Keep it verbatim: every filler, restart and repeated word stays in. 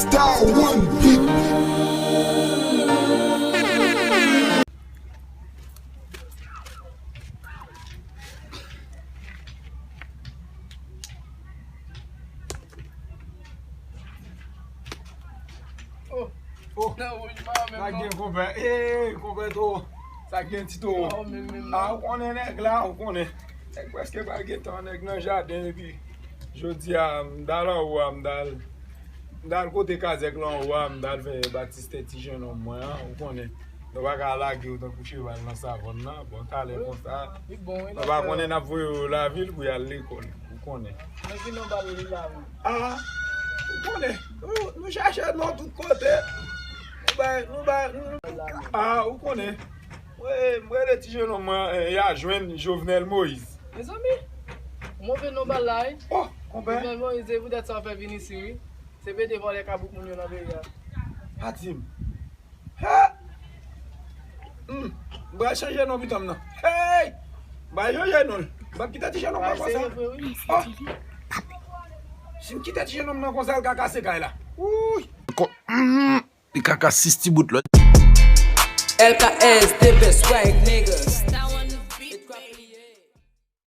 Star One Beat. Oh, oh. Sa gen konpè. Hey, konpè Toro. Sa gen ti Toro. Ah, ou konnen nèg la, ou konnen. Nèg prèske pa gen tan, nèg nan jaden epi jodi a m t al anwo a, m t al m t al kote kazèk la anwo a, m t al fè batistè ti jennonm mwen an, ou konnen. Nou pa ka lage yo tankou cheval nan savann nan. Bon, talè konsa. Nou pa konnen n ap voye yo lavil pou y al lekòl. Ou konnen. Mwen vin anba l la wi. Ah, ou konnen. Nou, nou chache non tout kote. Nou bay, nou bay, nou. Ah, ou konnen. Mwen, mwen rele ti jennonm mwen, eh, y a jwenn Jovenel Moïse. Mezanmi, move non ba l la wi. Oh, konpè. Jovenel Moïse, se poutèt sa w fè vin isi wi. Se pete vòlè kabouk moun yo nan peyi a. Pa di m. Ha! Hmm. M pral chanje non pitit m nan. Hey! M pral chanje non l. M p ap kite ti jennonm nan konsa. Oh! Si m kite ti jennonm nan konsa, l ka kase kay la. Wouy! Li ka kase sis ti bout lòt. L K S, the best right niggas.